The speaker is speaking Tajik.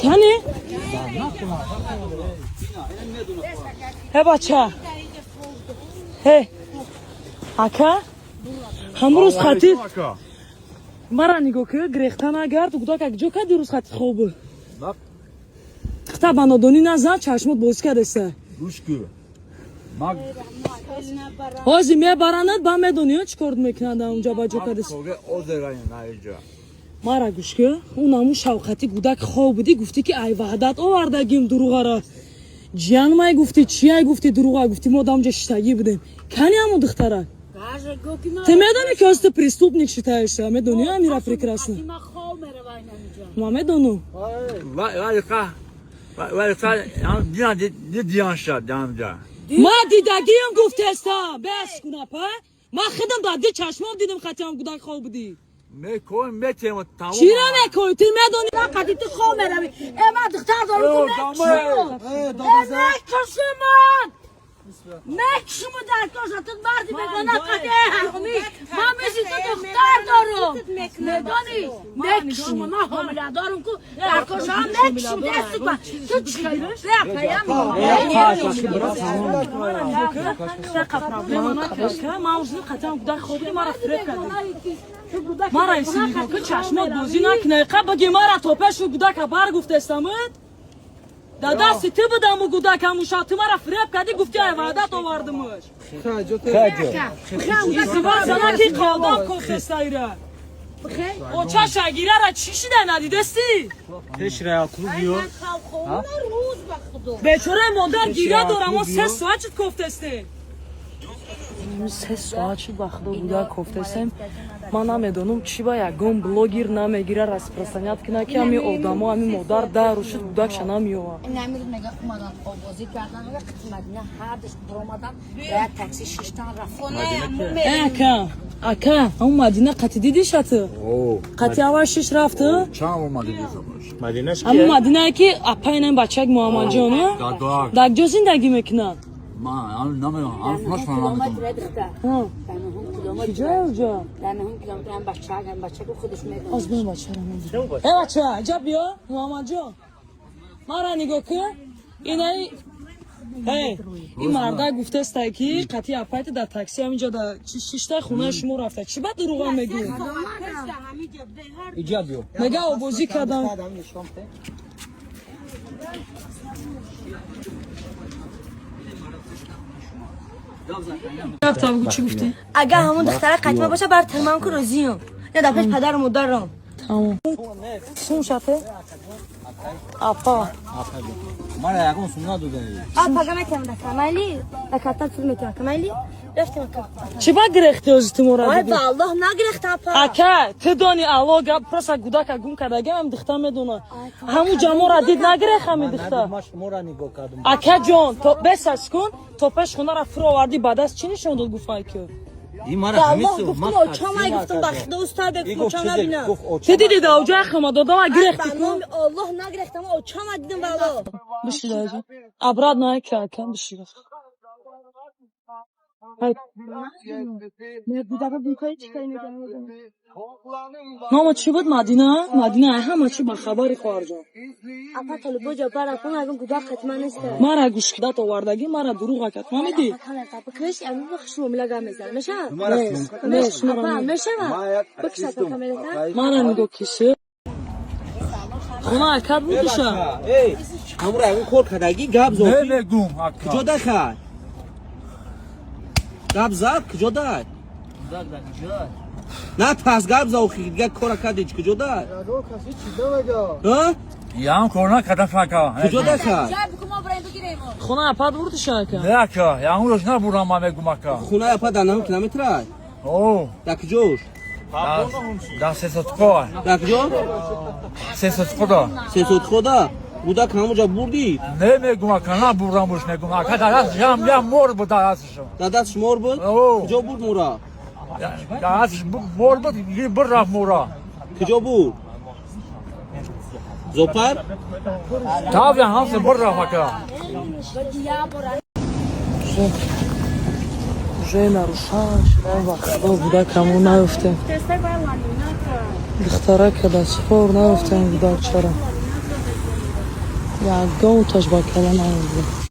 Кани? Э, бача. Э. Ака? Ҳамрӯз хатир мара нигоҳ ки грехта нагард, гудака ҷо кади рӯз хати хоб. Хта ба нодонӣ назан, чашмот бозӣ кардеса. Гӯш ку. Ма Ҳозир мебаранад, ба медонӣ, чӣ кор мекунанд унҷа ба ҷо кардеса. Коге озераин наиҷа. Мара гӯш ки, он ҳамун шавқати гудак хоб будӣ, гуфтӣ ки ай Ваҳдат овардагим дуруғара. Ҷиянмай гуфтӣ, чияй гуфтӣ, дуруға гуфтӣ, мо дамҷа шиштагӣ будем. Кани ҳамун духтара? Ты медонӣ, ки ҳозир ту преступник считаешься, медонӣ амира прекрасно. Ма медонам. Ва ва дина дидианша дамҷа. Ма дидагиам гуфтестам, бес кунапа. Ма худам дар ди чашмом дидим, хатиам гудак хоб будӣ. Мекои метем тамом. Чира мекои? Ту медонӣ? Қади ту хоб мерави. Э, ман духтар дорам, ту мекуши ман. Мекушиму дар коша, ту марди бегона қади ҳаромӣ. Ман мисли ту духтар дорам. Медонӣ? Мекушиму, ман ҳомила дорам ку дар коша мекушим дасту ба. Ту чӣ? Паям. Проблема накард. Ман узни хатиам гудак хоб будӣ, мара фиреб кардӣ. Мара иси нигоҳ ки, чашмот бозӣ накунай. Қа баги мара топешу гудака бар гуфтестамд. Да дасти ту будаму гудак ҳамуша, ту мара фиреб кардӣ, гуфти ай Ваҳдат овардимуш. Изиват занаки қалдам кофтестайра. Оча шагирара чӣ шида надидестӣ? Бечораи модар гиря дорам, мо 3 соат шуд кофтестем. 3 соат шуд, ба худо, гудак кофтестем. Ман намедонам, чӣ ба ягон блогер намегира распространять кина, ки ҳами одамо, ҳами модар дару шуд, гудакша намеёвад. Намир мега, омадан, обозӣ кардан, вақти Мадина ҳардаш биромадан, ба як такси шиштан, рафт. Э, ака, ака, ҳамун Мадина қати дидишату? Қати аввал шиш рафту? Чанд омади дизамаш? Мадинаш Ҳамун кия? Мадинае ки апайнам бачак Муҳаммадҷон, Дадак. дар ҷо зиндагӣ мекунад. Ман намедонам, ҳам хунаш ман намедонам. Киҷое уҷа? Дар нӯҳум километр ҳам бача, ҳам бача ку худаш медонад. Оз бин, бачара мебинам. Э, бача, иҷа биё, Муҳаммадҷон. Мара нигоҳ кун. Инаи Э, ин мардак гуфтестай, ки қати апайта дар такси ҳаминҷо дар шишта хонаи шумо рафта. Чӣ ба дурӯға мегӯӣ? Иҷа биё. Мега обозӣ кардам. Рафта бугу, чӣ гуфтӣ? Агар ҳамон духтара қатима боша, бар тирман ку розиям. Не дар пеш падару модарам. Тамом. Сум шате? Апа. Мара ягон сум надодани. А пага метиҳам да камайли, да карта пул метиҳам камайли. Рафтем, ака. Чӣ ба гирехти ҳозир ту мора Ой, дидӣ? ба Аллоҳ, нагирехтам, апа. Ака, ту дони алло гап, просто гудака гум кардагам, духта медона. Ҳамун ҷамора дид, нагирех ҳами духта. Ма шуморо нигоҳ кардам. Ака ҷон, то бесас кун, то пеш хонаро фуровардӣ, ба даст чӣ нишон дод, гуфай ки? И мара Ба ҳамин Аллоҳ су гуфтам, очамай гуфтам, ба худо, устад, очам набинам. Ту дидӣ да оҷа хама додама Ба гирехти ку? номи Аллоҳ, нагирехтам, очама дидам, ба Аллоҳ. Биши даҷа. Обратно ака, ака, биши. Ай, Гудака гум кардӣ, чӣ кардӣ, медонам. Нома чӣ буд, Мадина? Мадина, ай ҳама чӣ ба хабари, хоҳарҷон. Апа, толибо ҷабар апа, ягон гудак қатима нест. Мара гӯшкидат овардагӣ, мара дурӯға кард. Фаҳмидӣ? Апа, киш, ами бахш муомила гап мезанам. Мешавад? Не, шуморо Апа, не. мешавад? Бикш, апа, камерата. Мара нигоҳ киши. Хона акат будиша? Эй, ҳамура ягон кор кардагӣ, гап зо. Не мегум, ака. Куҷо да хай? Гап зад, куҷо дай? На пас гап за, охи дига кора кардӣ, куҷо дай? Ҳа? Ям кор накарда, ака. Куҷо да хай? Хона апат бурдиша, ака? Не, ака, ям рӯз набурам, ман мегум, ака. Хонаи апа дар 9 километрай? О, Дар куҷош? дар Сесотқо. Дар куҷо? Сесотқо да. Сесотхода? Гудак ҳамуҷа бурдӣ? Не мегум, ака, набурам уш мегум. Ака, дар даст ям ям мор буд дар дасташон. Дар дастш мор буд? О. Куҷо бурд мора? Дар дасташ мор буд, бир рафт мора. Куҷо буд? Зоопарк? Тавя ҳамсе бир рафт, ака. Уже нарушан шуда, вақтҳо гудакамон наёфтем. Духтарака дастхор наёфтем гудакчара. Ягон таш ба кала наомада.